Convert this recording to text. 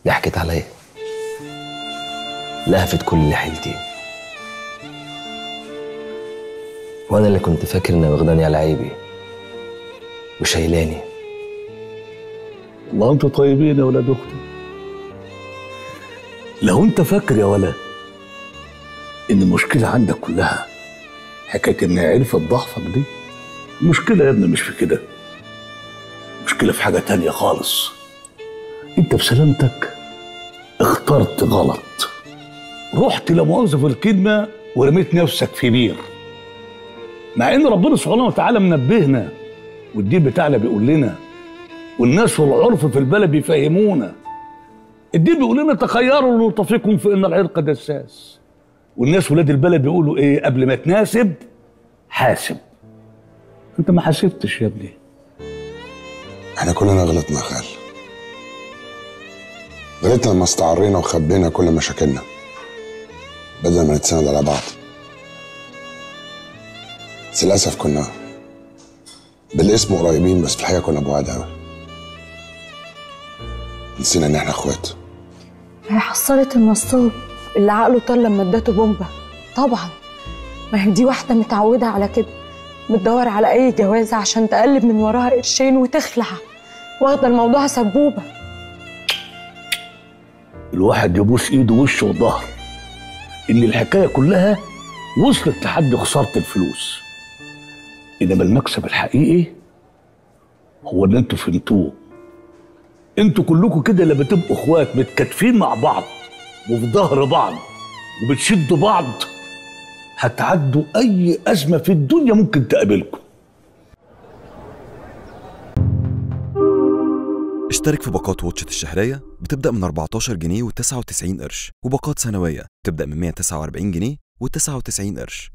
ضحكت عليا، لهفت كل اللي حيلتي، وانا اللي كنت فاكر انها واخداني على عيبي وشايلاني. والله انتوا طيبين يا ولاد اختي. لو انت فاكر يا ولد ان المشكلة عندك كلها حكاية ان عرفت ضعفك دي، المشكلة يا ابني مش في كده، المشكلة في حاجة تانية خالص. انت بسلامتك اخترت غلط، رحت لمؤاخذه في الكلمة ورميت نفسك في بير، مع ان ربنا سبحانه وتعالى منبهنا والدين بتاعنا بيقول لنا والناس والعرف في البلد بيفهمونا. الدين بيقول لنا تخيروا لطفكم فان العرق دساس، والناس ولاد البلد بيقولوا ايه؟ قبل ما تناسب حاسب. انت ما حاسبتش يا ابني. احنا كلنا غلطنا يا خال، غلطنا لما استعرينا وخبينا كل مشاكلنا بدل ما نتساند على بعض. بس للاسف كنا بالاسم قريبين، بس في الحقيقة كنا بعاد قوي. نسينا ان احنا اخوات. هي حصلت النصاب اللي عقله طار لما ادته بومبا. طبعا ما هي دي واحدة متعوده على كده، بتدور على اي جوازه عشان تقلب من وراها قرشين وتخلع، واخده الموضوع سبوبه. الواحد يبوس ايده وشه وظهره ان الحكاية كلها وصلت لحد خسارة الفلوس، انما المكسب الحقيقي هو ان انتوا فهمتوه. انتوا كلكم كده لما تبقوا اخوات متكاتفين مع بعض وفي ظهر بعض وبتشدوا بعض، هتعدوا اي ازمة في الدنيا ممكن تقابلكم. اشترك في باقات واتشت الشهرية بتبدأ من 14 جنيه و99 قرش، وباقات سنوية بتبدأ من 149 جنيه و99 قرش.